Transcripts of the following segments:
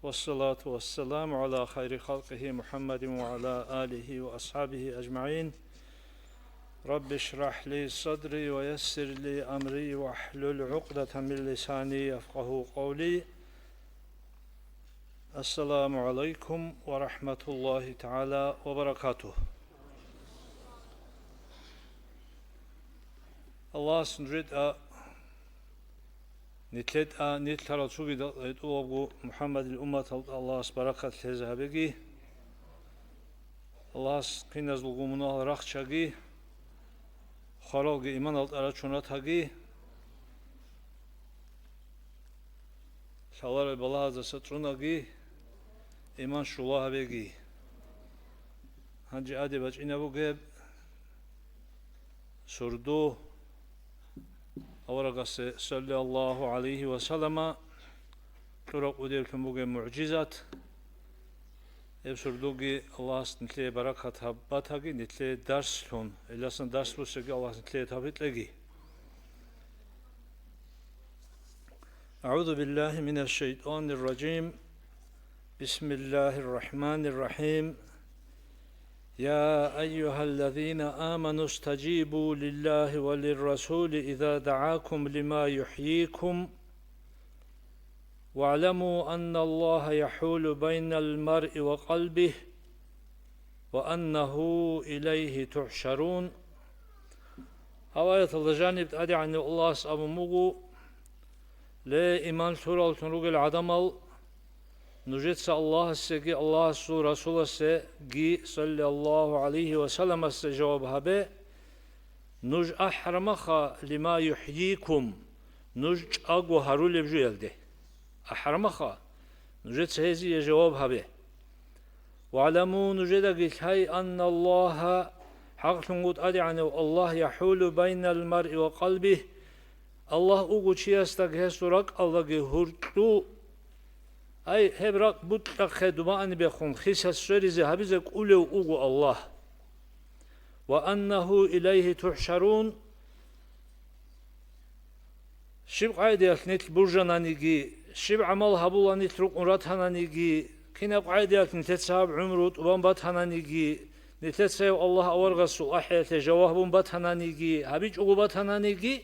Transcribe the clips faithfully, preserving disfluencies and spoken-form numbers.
والصلاة والسلام على خير خلقه محمد وعلى آله وأصحابه أجمعين. رب اشرح لي صدري ويسر لي أمري واحلل عقدة من لساني يفقه قولي. السلام عليكم ورحمة الله تعالى وبركاته. Аллагьас нужеда Нилъеда нилъарал цугидал гьетӀулабго МухӀаммадил умматалда Аллагьас баракат лъезе гьабеги, Аллагьас киназулго мунагьал рахчаги, хваралги иманалда рачун ратаги, лъаларел балагьаздаса цӀунаги, иман щула гьабеги. Гьанже аде бачӀина бугеб сурду, аварагасе саллаллагьу гӀалайгьи ва саллама кьураб кӀудеблъун бугеб мугӀжизат. Гьеб сурдуги Аллагьас нилъее баракат гьаб-, батаги, нилъее дарслъун, гьелдасан дарс буссаги Аллагьас нилъее тавфикъ кьеги. أعوذ بالله من الشيطان الرجيم. بسم الله الرحمن الرحيم. يا أيها الذين آمنوا استجيبوا لله وللرسول إذا دعاكم لما يحييكم واعلموا أن الله يحول بين المرء وقلبه وأنه إليه تحشرون. Гьаб аяталда жаниб ТӀадегӀанав Аллагьас абун буго: Ле, иман лъураллъун ругел гӀадамал, нужеца Аллагьасеги Аллагьасул Расуласеги, саллаллагьу гӀалайгьи ва салламасе жаваб гьабе, нуж ахӀарамаха лима юхӀйикум, нуж чӀаго гьарулеб жуялде. АхӀарамаха, нужеца гьезие жаваб гьабе. ВагӀламу, нужедаги лъай, анналлагьа, хӀакълъун ТӀадегӀанав Аллагь, яхӀулу байнал маръи ва къалбигь, Аллагь уго чиясдаги гьесул ракӀалдаги гьуркьу. Ай, гьеб ракӀ бутӀахъе думаанибехун хисас сверизе гьабизе кӀулев уго Аллагь. Ва аннагьу илайгьи тухӀшарун. Щиб къагӀидаялъ нилъ бужананиги, щиб гӀамал гьабула нилъ рукъун ратананиги, кинаб къагӀидаялъ нилъеца гьаб гӀумру тӀубан батананиги, нилъеца гьев Аллагь аварагасул ахӀиялъе жаваб гьабун батананиги, гьабичӀого батананиги,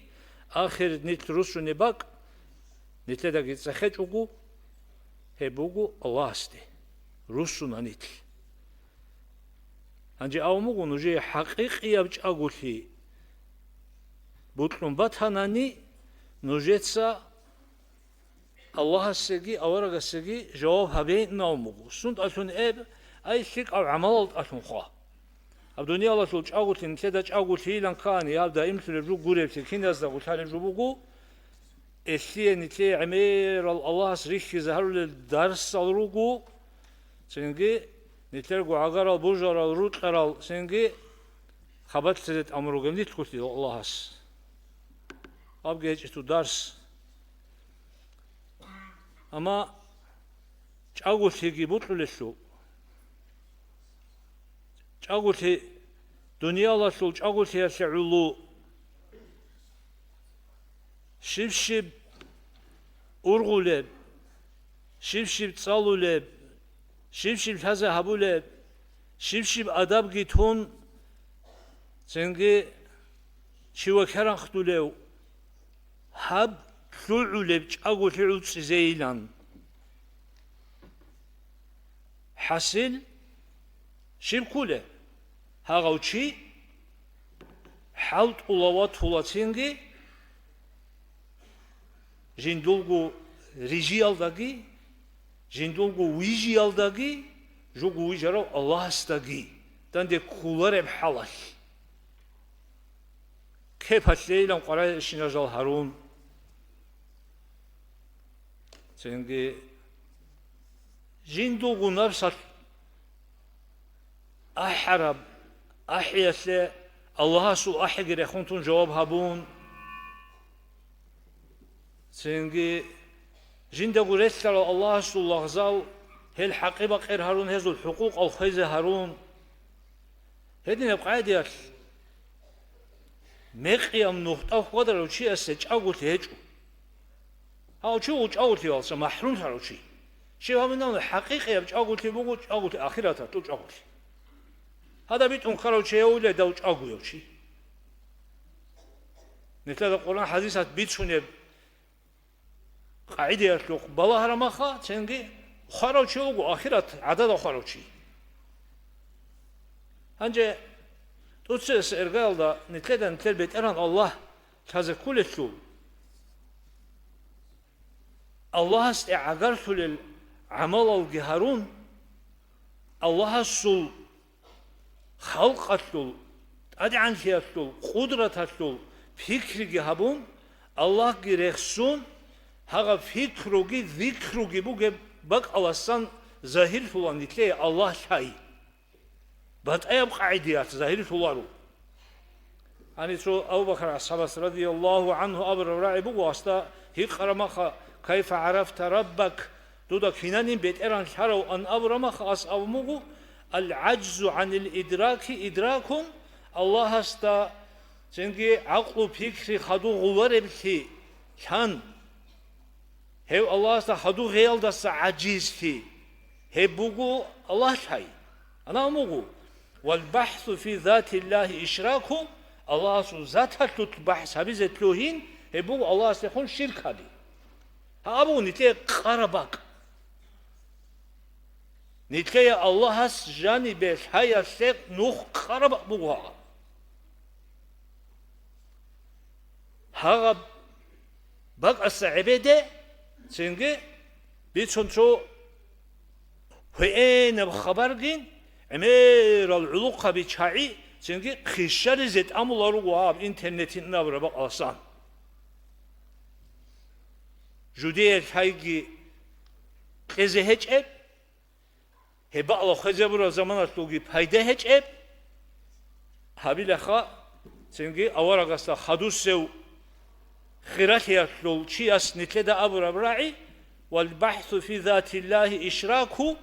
ахир нилъ руссунеб бакӀ, нилъедаги цӀехечӀого, гьеб буго Аллагьасде. Руссуна нилъ. Гьанже абун буго, нужее хӀакъикъияб чӀаголъи бокьун батанани, нужеца Аллагьасеги аварагасеги жаваб гьабейин абун буго. СунтӀалъун эб, ай, лъикӀаб гӀамалалдалъун хва. Гьаб дуниялалъул чӀаголъи нилъеда чӀаголъийилан ккани, гьаб даимлъулеб жо гуреблъи киназдаго лъалеб жо буго, Элъие нилъее гӀемерал Аллагьас рихьизе гьарулел дарсал руго, цинги нилъерго гӀагарал, бужарал, рукьарал, цинги хабалъизе тӀамун ругел нилъгулъи Аллагьас. Абги гьечӀищ дарс. Амма чӀаголъиги бокьулелъул, чӀаголъи, дуниялалъул чӀаголъиялъе гӀоло щиб-щиб ургъулеб, щиб-щиб цӀалулеб, щиб-щиб лъазе гьабулеб, щиб-щиб адабги тун, цинги чи вакеранхдулев, гьаб лъугӀулеб чӀаголъи гӀуцӀизейилан. ХӀасил, щиб кколеб? Гьагъав чи хӀалтӀула ватула цинги, жиндулго рижиялдаги, жиндулго вижиялдаги, жуго вижарав Аллагьасдаги данде кколареб хӀалалъ. Кепалъейилан къваригӀинчӀищин жал гьарун. Цинги жиндулго напсалъ ахӀараб ахӀиялъе Аллагьасул ахӀиги рехун тун жаваб гьабун. Цинги жиндаго релълъарал Аллагьасул лагъзал, гьел хӀакъи-бакъир гьарун, гьезул хӀукъукъал хвезе гьарун. Гьединаб къагӀидаялъ мекъияб нухда хьвадарав чиясе чӀаголъи гьечӀо. Гьав чи вуго чӀаголъиялдаса махӀрумлъарав чи. Щив гьабунани хӀакъикъияб чӀаголъи буго, чӀаголъи ахираталъул чӀаголъи. Гьадаб битӀун ккарав чи гьавулев дав чӀагояв чи. Нилъеда Къуръан хӀадисат бицунеб къагӀидаялъухъ балагьарамаха, цинги хварав чи вуго, ахират гӀадада хварав чи. Гьанже тӀоцебесеб иргаялда нилъеда нилъер БетӀергьан Аллагь лъазе кколелъул, Аллагьасде гӀагарлъулел гӀамалалги гьарун, Аллагьасул халкъалъул, тӀадегӀанлъиялъул, къудраталъул пикриги гьабун, Аллагьги рехсон, гьагъаб пикруги зикруги бугеб бакӀаласан загьирлъула нилъее Аллагь лъай. БатӀаяб къагӀидаялъ загьирлъуларо. Гьанив цо Абу Бакр асхӀабас радияллагьу гӀангьу абураб рагӀи буго, гьасда гьикъараб маха: «Кайфа гӀарафта раббак?» Дуда кинанин БетӀергьан лъарав ан абураб маха, ас абун буго: «Ал-гӀаджзу гӀанил идраки идракун», Аллагьасда цинги гӀакълу-пикри хадув гъулареблъи лъан. Гьев Аллагьасда хадув гъеялдаса гӀажизлъи, гьеб буго Аллагь лъай. Ана абун буго: «Вал бахӀсу фи затиллагьи ишракун», Аллагьасул заталъулъ бахӀс гьабизе лъугьин, гьеб буго Аллагьасдехун ширк гьаби. Гьаб буго нилъее къараб бакӀ. Нилъее Аллагьас жанибе лъаялъе нух къараб бакӀ буго гьаб. Гьагъаб бакӀаса гӀебеде, цинги бицун цо гьуинаб хабаргин, гӀемерал гӀулухъаби чагӀи, цинги хъищаризе тӀамулел руго гьаб интернетин абураб бакӀаласан. Жудее лъайги кьезе гьечӀеб, гьеб бакӀалда хвезабураб заманалъулги пайда гьечӀеб, гьабилаха, цинги аварагасда хадусев хиралъиялъул чияс нилъеда абураб рагӀи: «Вал бахӀсу фи затиллагьи ишраку»,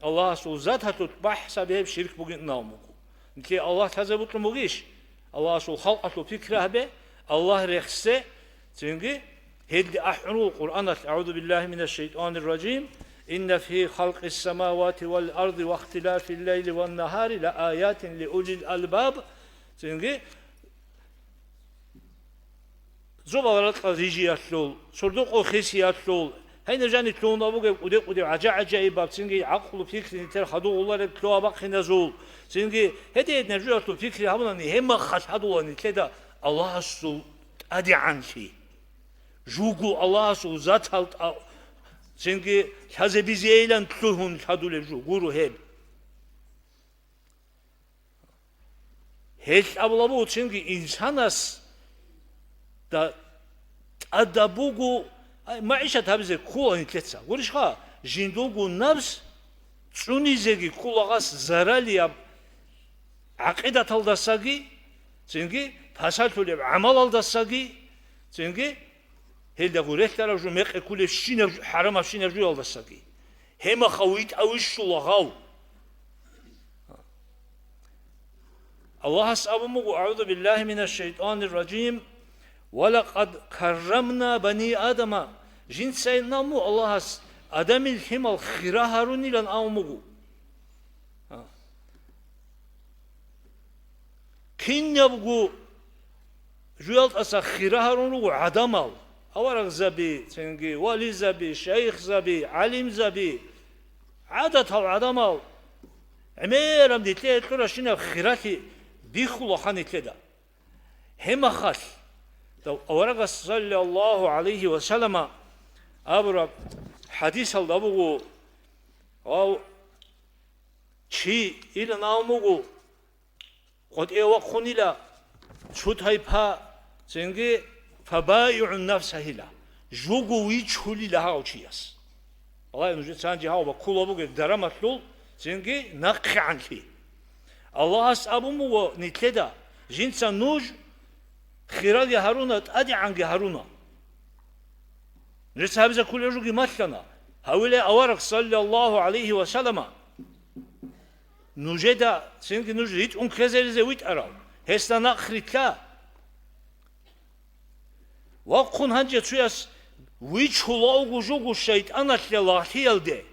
Аллагьасул заталъулъ бахӀс гьаби гьеб ширк бугин абун буго. Нилъее Аллагь лъазе бокьун бугищ? Аллагьасул халкъалъул пикри гьабе, Аллагь рехсе, цинги гьелде ахӀун руго Къуръаналъ: «АгӀузу биллагьи минаш шайтӀанир ражим. Инна фи халкъис самавати вал арди ва ихтилафил лайли ван нагьари ла аятин ли улил албаб». Цинги зобал ракьал рижиялъул, сордо-къо хисиялъул, гьайна жаниб лъугьун бугеб кӀуде-кӀудеб гӀажа-гӀажаибаб, цинги гӀакълу-пикри нилъер хадув гъулареб лъугьа-бахъиназул, цинги гьедин гьединаб жоялъул пикри гьабунани, гьеб мехалъ гьадула нилъеда Аллагьасул тӀадегӀанлъи. Жуго Аллагьасул затал тӀа-, цинги лъазе бизейилан лъугьун лъадулеб жо гуро гьеб. Гьелъ абула буго цинги инсанас да-, тӀадаб буго, ай, магӀишат гьабизе ккола нилъеца. Гурищха, жиндулго напс цӀунизеги ккола гъас заралияб гӀакъидаталдасаги, цинги пасалъулеб гӀамалалдасаги, цинги гьелда гурелъараб жо мекъи кколебщинаб жо, хӀарамабщинаб жоялдасаги. Гьеб мехалъ витӀа вищула гъав. Аллагьас абун буго: «АгӀузу биллагьи минаш шайтӀанир ражим. Ва лакъад каррамна бани Адама». Жинцайин абун буго Аллагьас, Адамил лъимал хира гьарунилан абун буго. А. Кинабго жуялдаса хира гьарун руго гӀадамал, аварагзаби, цинги вализаби, шайихзаби, гӀалимзаби, гӀадатал гӀадамал, гӀемераб нилъее кьуращинаб хиралъи бихьулаха нилъеда. Гьеб мехалъ, дав-, аварагас саллаллагьу гӀалайгьи ва саллама абураб хӀадисалда буго, гьав чи илан абун буго, къотӀе вахъунила цо тайпа, цинги фабаигӀун нафсагьила, жуго вичулила гьав чияс. Аллагь, нужеца гьанже гьав баккула бугеб дарамалъул, цинги нахъегӀанлъи. Аллагьас абун буго нилъеда, жинца нуж хиралги гьаруна, тӀадегӀанги гьаруна. Нужеца гьабизаб кколеб жоги малъана. Гьавиле авараг, саллаллагьу гӀалайгьи ва саллама, нужеда цинги нуж ритӀун ккезаризе витӀарав, гьесда нахърилъа. Вахъун гьанже цояс вичулауго жуго шайтӀаналъе лагълъиялде,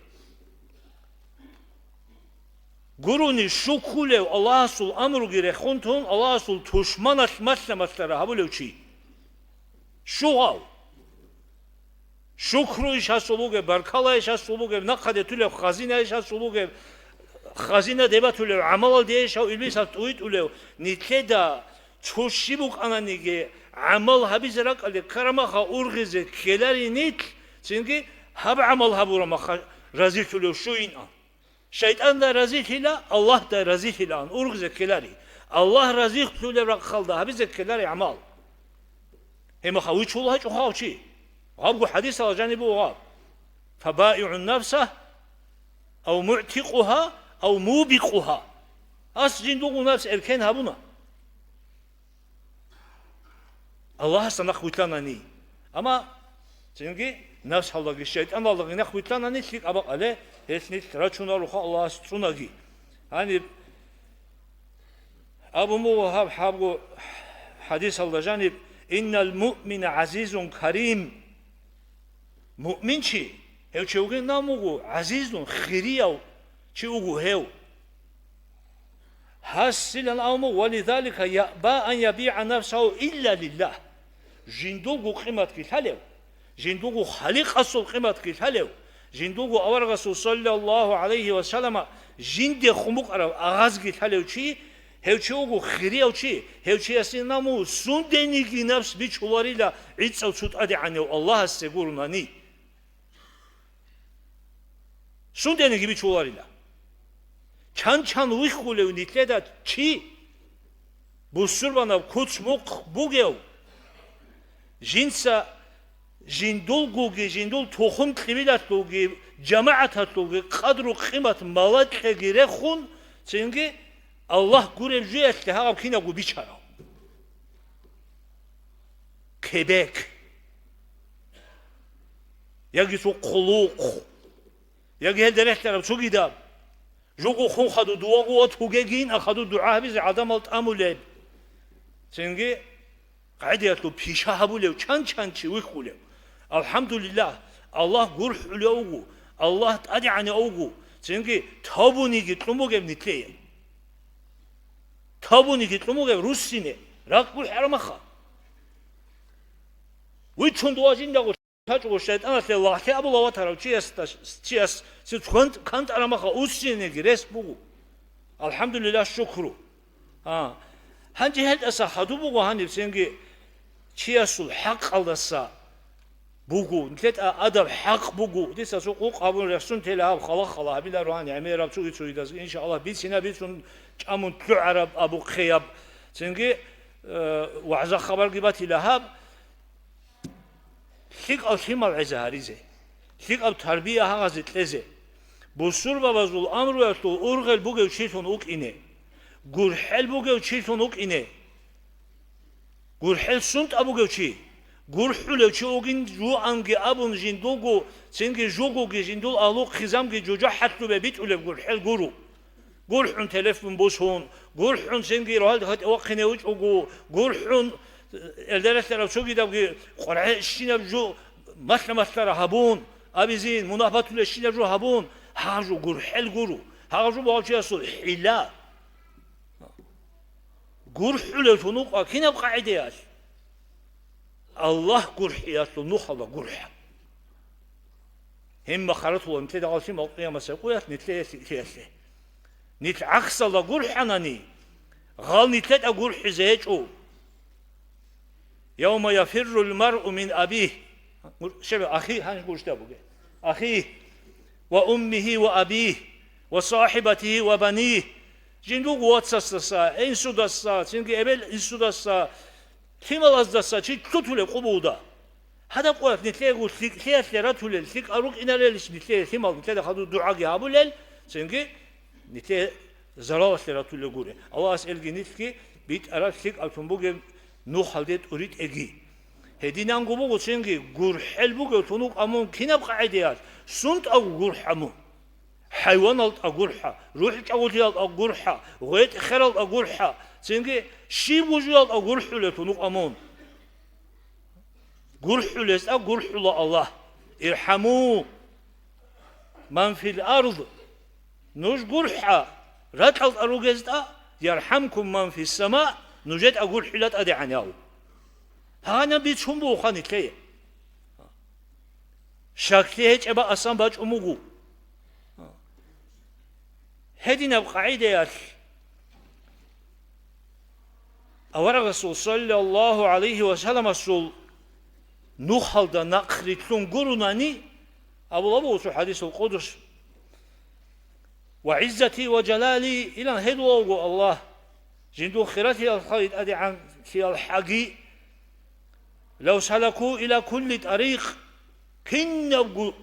Гурони щуккулев, Аллагьасул амруги рехун тун, Аллагьасул тушманалъ малъа-малъара гьабулев чи. Щугъав? Шукру иш гьасул бугеб, баркала иш гьасул бугеб, нахъа детулев хазина иш гьасул бугеб, хазина дебатулев, гӀамалал дей иш гьав илбисалъ тӀуитӀулев, нилъеда цо щиб букӀананиги гӀамал гьабизе ракӀалде ккарамаха ургъизе ккелари нилъ, цинги гьаб гӀамал гьабурамаха разилъулев щуинан. ШайтӀанда разилъила, Аллагьда разилъилаан ургъизе ккелари. Аллагь разилъулеб рахъалда гьабизе ккелари гӀамал. Гьеб мехалъ вичула гьечӀо гьав чи. Гьабго хӀадисалда жаниб буго гьаб: «Фабаигъун нафса, ав мугӀтикъугьа, ав мубикъугьа». Гьас жиндулго напс эркен гьабуна. Аллагьасда нахъ вилълъанани. Амма цинги напсалдаги шайтӀаналдаги нахъ вилълъанани лъикӀаб бакӀалде, гьелъ нилъ рачунароха Аллагьас цӀунаги. Гьаниб абун буго гьаб хӀабго хӀадисалда жаниб: «Иннал муъмина гӀазизун карим». Муъминчи, гьев чи вугин абун буго, гӀазизун, хирияв чи вуго гьев. Гьасилан абун буго: «Ва лизалика яъба ан ябигӀа нафсагьу илла лиллагь». Жиндулго къиматги лъалев, жиндулго Халикъасул къиматги лъалев, жиндулго аварагасул саллаллагьу гӀалайгьи ва саллама жиндехун букӀарав агъазги лъалев чи, гьев чи вуго хирияв чи, гьев чиясин абун буго, сундениги напс бичуларила гӀицӀав цо тӀадегӀанав Аллагьасде гуронани. Сундениги бичуларила. Чан-чан вихьулев нилъеда чи, бусурбанаб куц-мухъ бугев, жинца жиндулгоги, жиндул тухум-кьибилалъулги, жамагӀаталъулги къадру-къимат малакьеги рехун, цинги Аллагь гуреб жуялъе гьагъаб кинабго бичарав. Кебек. Яги цо хъулухъ, яги гьелда рехлъараб цогидаб. Жуго хун хадув дугьаго ватугегин, ахадув дугӀа гьабизе гӀадамал тӀамулеб. Цинги къагӀидаялъул пиша гьабулев, чан-чан чи вихьулев. АлхӀамдулиллагь, Аллагь гурхӀулев вуго, Аллагь тӀадегӀанав вуго, цинги тавбуниги кьун бугеб нилъее. Тавбуниги кьун бугеб руссине, ракӀ гурхӀарамаха. Вичун дугьа жиндаго тачӀого шайтӀаналъе лагълъи абула ватарав чиясда, чияс цицгьан кантӀарамаха уссинеги рес буго. АлхӀамдулиллагь, шукру. А, гьанже гьелдаса хадуб буго гьаниб цинги чиясул хӀакъалдаса буго, нилъеда адаб хӀакъ буго. Дица цо къукъ гьабун рехсун тела гьаб хала-хала гьабиларо гьаниб гӀемераб цоги-цогидаз, иншааллагь, бицина бицун чӀамун лъугӀараб абухъеяб. Цинги, э, вагӀза-хабарги батила гьаб. ЛъикӀав лъимал гӀеза гьаризе, лъикӀаб тарбия гьагъазе кьезе, бусурбабазул амруялъул ургъел бугев чилъун вукӀине, гурхӀел бугев чилъун вукӀине. ГурхӀел сунтӀа бугев чи, гурхӀулев чи вугин жуанги абун жиндулго, цинги жугоги жиндул агьлу-хъизамги жужахӀалъубе битӀулеб гурхӀел гуро. ГурхӀун телефон босун, гурхӀун цинги рогьалда гьатӀи вахъине вучӀого, гурхӀун, э, элдералъарав цогидабги къваригӀищинаб жо малъа-малъара гьабун, абизин, мунагь батулещинаб жо гьабун, гьаб жо гурхӀел гуро, гьаб жо бугьав чиясул хӀила. ГурхӀулев тунукъа кинаб къагӀидаялъ? Аллагь гурхӀиялъул нухалда гурхӀа. Гьеб мехалъ ратула нилъеда гъалъи малкъиямасеб къоялъ нилъее лъикӀлъиялъе. Нилъ гӀаксалда гурхӀанани, гъал нилъеда гурхӀизе гьечӀо. Явма яфиррул маръу мин абигь. Гур-, щебе, ахи, гьанже гурищ бугеб. Ахи, ва уммигьи ва абигь, ва сахибатигьи ва банигь. Жиндулго вацасдаса, инсудаса, цинги эбел инсудаса, лъималаздаса чи лъутулеб къубулда. Гьадаб къоялъ нилъего лъикӀлъиялъе ратулел, лъикӀал рукӀиналелищ нилъее лъимал, нилъеда хадур дугӀаги гьабулел, цинги нилъее заралалъе ратулел гури. Аллагьас элги нилъги битӀараб лъикӀаб тун бугеб нухалде тӀуритӀеги. Гьединанго буго цинги гурхӀел бугев тунукъа мун кинаб къагӀидаялъ, сунтӀа гурхӀа мун. ХӀайваналда гурхӀа, рухӀчӀагъулиялда гурхӀа, гъветӀ-хералда гурхӀа, цинги щиб гужуялда гурхӀулев тунукъа мун. ГурхӀулесда гурхӀула Аллагь. ИрхӀаму ман фил ард. Нуж гурхӀа, Ракьалда ругезда, «ЯрхӀамкум ман фиссама», нужеда гурхӀила ТӀадегӀанав. Гьанаб бицун буго нилъее. Щаклъи гьечӀеб бакӀасан бачӀун буго. Гьединаб къагӀидаялъ аварагасул саллаллагьу гӀалайгьи ва салламасул нухалда нахърилълъун гурунани, абулаб буго цо хӀадисул къудус, «Ва гӀиззати ва жалали», илан гьедулавго Аллагь, жиндул хиралъиялъги ТӀадегӀанлъиялъги, «лав салаку иля кулли тӀарикъ», кинабго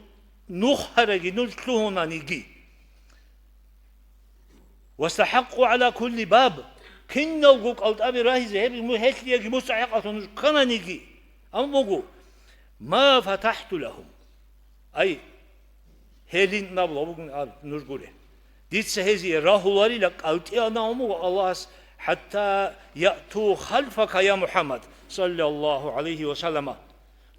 нух гьараги нуж лъугьунаниги, «вастахӀакъу гӀала кулли баб», киналго кӀалтӀаби рагьизе гьеб му-, гьелъиеги мустахӀикъалъун нуж ккананиги, амма буго, «ма фатахӀту лагьум». Ай, гьелин наб лабугун аб нуж гуре. Дица гьезие рагьуларила кӀалтӀиана умуго Аллагьас, «хӀатта яъту халфака, я МухӀаммад», саллаллагьу гӀалайгьи ва саллама.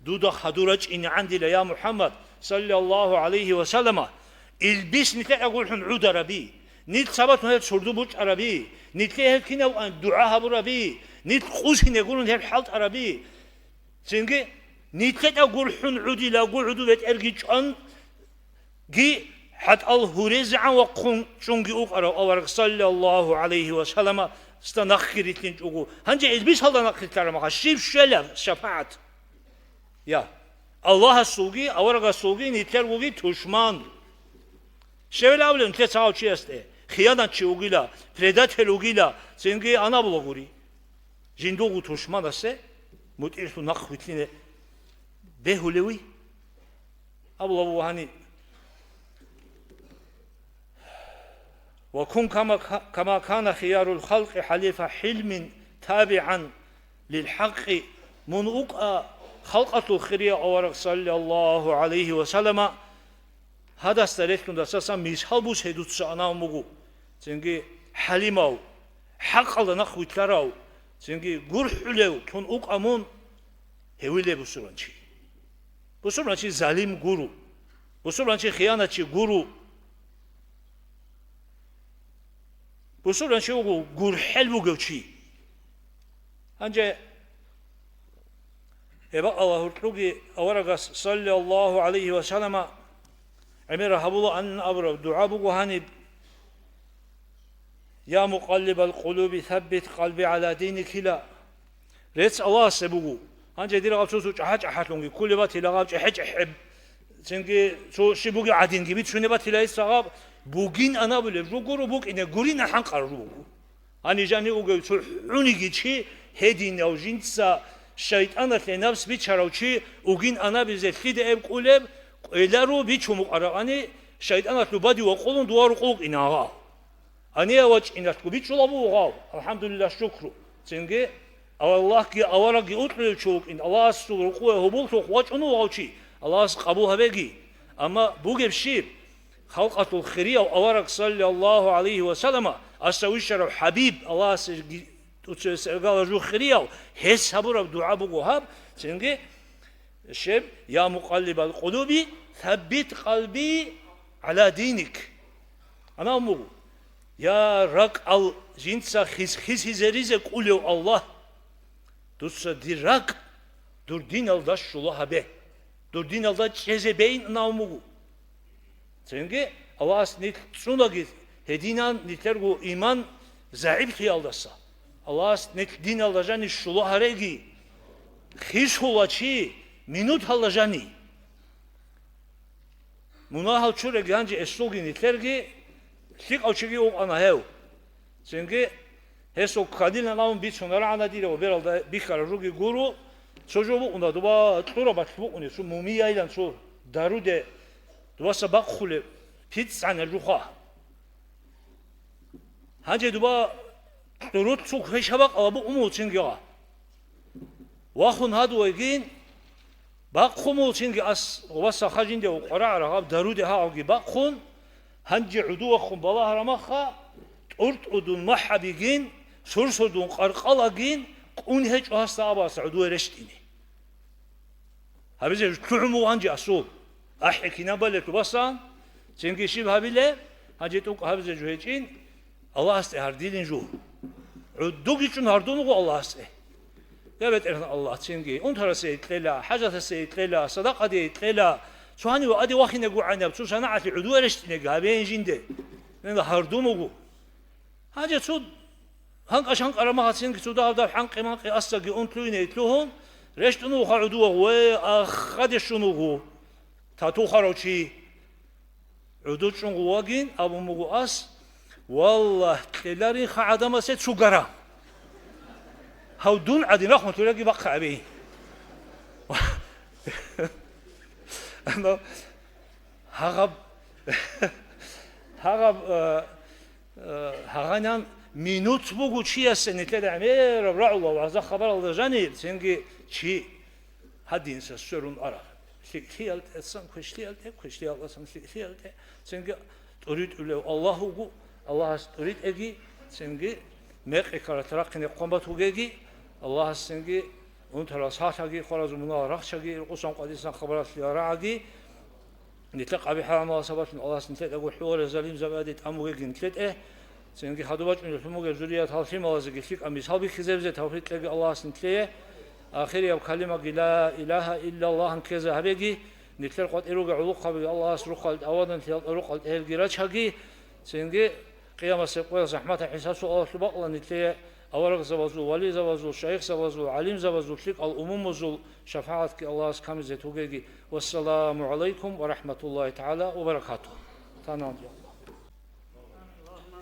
Дуда хадур рачӀинегӀан дила, я МухӀаммад, саллаллагьу гӀалайгьи ва саллама, илбис нилъеда гурхӀун гӀудараби, нилъ сабаблъун гьел сурду бучӀараби, нилъее гьел кинаб дугӀа гьабураби, нилъ къусине гурун гьел хӀалтӀараби. Цинги нилъеда гурхӀун гӀудилаго гӀуду бетӀерги чӀван, ги хӀатӀал гьурезегӀан вахъун чӀунги укӀарав авараг саллаллагьу гӀалайгьи ва саллама, ста нахъги рилълъинчӀого. Гьанже илбисалда нахърилълъараб мехалъ щиб щвела шапагӀат? Я, Аллагьасулги, аварагасулги, нилъергоги тушман. Щевел абулеб нилъеца гьав чиясде, хиянатчи вугила, предатель вугила, цинги анабула гури. Жиндулго тушманасе мутӀигӀлъун нахъ вилълъине бегьулевий? Абулаб вагьани: «Ва кун кама, кама кана хиярул халкъи хӀалифа хӀилмин табигӀан лил хӀакъи», мун вукӀа халкъалъул хирияв авараг саллаллагьу гӀалайгьи ва саллама, гьадасда релълъун дасасан мисал бус гьедуца анав мугу, цинги хӀалимав, хӀакъалда нахъ вилълъарав, цинги гурхӀулев тун укӀа мун гьевиле бусурбанчи. Бусурбанчи залим гуру, бусурбанчи хиянатчи гуру, бусурбанчи вуго гурхӀел бугев чи. Гьанже Эбакъала гьуркьуги аварагас, саллаллагьу гӀалайгьи ва саллама, гӀемера гьабула ан абураб дугӀа буго гьаниб: «Я мукъаллибал къулуби, саббит къалби гӀала диникила». Рецц Аллагьасе буго. Гьанже дир гъаб цо-цо чӀахӀа-чӀахӀалъунги кколеб батила гъаб, чӀехӀе-чӀехӀеб, цинги цо щиб бугеб гӀадинги бицунеб батила гьесда гъаб, бугин анабулеб жо гуро, букӀине гурин ахӀан къаруру буго. Гьанив жанив вугев цо гӀуниги чи, гьединав жинца шайтӀаналъе напс бичарав чи вугин анабизе лъида эб кӀулеб, кӀвеларо бичун букӀарабани, шайтӀаналъул баде вакъулун дова рукъу вукӀина гьав. Гьанив вачӀиналъго бичӀчӀулаб буго гьав, алхӀамдулиллагь, шукру. Цинги Аллагьги аварагги укьулев чи вукӀин, Аллагьасул рукъуве гьоболлъухъ вачӀун вугев чи, Аллагьас къабул гьабеги. Амма бугеб щиб? Халкъалъул хирияв авараг, саллаллагьу гӀалайгьи ва саллама, асда вищарав ХӀабиб, Аллагьасе тӀуцевесергала жух хирияв, гьес гьабураб дугӀа буго гьаб, цинги щиб: «Я мукъаллибал къулуби, саббит къалби гӀала диник». Анав мугу: «Я ракӀал жинца хис-, хисизеризе кӀулев Аллагь, дуца дир ракӀ дур диналда щула гьабе, дур диналда чӀезе бейин», анав мугу. Цинги Аллагьас нилъ цӀунаги гьединан нилъерго иман загӀиплъиялдаса. Аллагьас нилъ диналда жани щула гьареги, хисула чи минуталда жани. Мунагьал чуреги гьанже эсулги нилъерги лъикӀав чиги вукӀана гьев. Цинги гьесул кканилан абун бицунарагӀана дир ва бералда бихьараб жуги гуро, цо жо букӀуна, дуба кьураб бакь букӀуне, цо мумияйилан цо даруде дубаса бахъулеб пицӀана жуха. Гьанже дуба кьуруцул квешаб бакъала букӀун муцинги гъа. Вахун гьадугьайгин, бахъун муцинги ас гъубаса хажинде ва къварагӀара гъаб даруде гьагъабги бахъун, гьанже гӀуду вахун балагьарамаха, тӀуртӀудун махӀабигин, сурсудун къаркъалагин, кӀун гьечӀо гьасда абаса гӀудуе рещтӀине. Гьабизе жо лъугӀун буго гьанже асул. АхӀи кинабалелъул басан, цинги щиб гьабилеб, гьанже тӀокӀ гьабизе жо гьечӀин, Аллагьасде гьардилин жо. ГӀодовги чӀун гьардун вуго Аллагьасде. Я БетӀергьан Аллагь, цинги унтарасе кьела, хӀажатасе кьела, садакъаде кьела, цо гьанив аде вахинегогӀанаб, цо санагӀалъе гӀодов рещтӀинеги гьабеян жинде. Гьардун вуго. Гьанже цо гьанкӀа-шанкӀа рамагъацинги цо дагьав-дагьав хӀанкъи-манкъи ассаги унтлуйне итлугьун, рещтӀун вуха гӀодове, ве, ахаде щун вуго. Тату харав чи. ГӀодов чӀун вугин абун буго ас, валлагь, кьеларин ха гӀадамасе цугара. Гьав дун гӀадин рахун лъураги бахъа абей. Ано, гьагъаб, гьагъаб, э, э, гьагъанан минут буго чиясе нилъеда гӀемераб рагӀула вагӀза хабаралда жаниб, цинги чи гьадинса сверун араб. ЛъикӀлъиялде сан квешлъиялде, квешлъиялдасан лъикӀлъиялде, цинги тӀуритӀулев Аллагь вуго, Аллагьас тӀуритӀеги, цинги мекъи карат рахъине хъван батугеги, Аллагьас цинги унтарал сахлъаги, хваразул мунагьал рахчаги, рукъусан къвадисан хабаралъе рагӀаги, нилъер къабихӀ гӀамалал сабаблъун Аллагьас нилъедаго хӀугьарал залимзабаде тӀамугеги нилъетӀе, цинги хадуб бачӀунел лъумугеб зуриятал лъималазеги лъикӀаб мисал бихьизебзе тавфикъ кьеги Аллагьас нилъее, ахирияб калимаги ла илагьа иллаллагь анкьезе гьабеги, нилъер къватӀир ругел гӀолохъабиги Аллагьас рухъалде аваданлъиялда рукъалде гьелги рачаги, цинги Къиямасеб къоялъ захӀматаб хӀисаб-суалалъул бакӀалда нилъее аварагзабазул, вализабазул, шайихзабазул, гӀалимзабазул, лъикӀал умумузул шафагӀатги Аллагьас камизе тугеги. Вассаламу гӀалайкум ва рахӀматуллагьи тагӀала ва баракатугьу. Танан.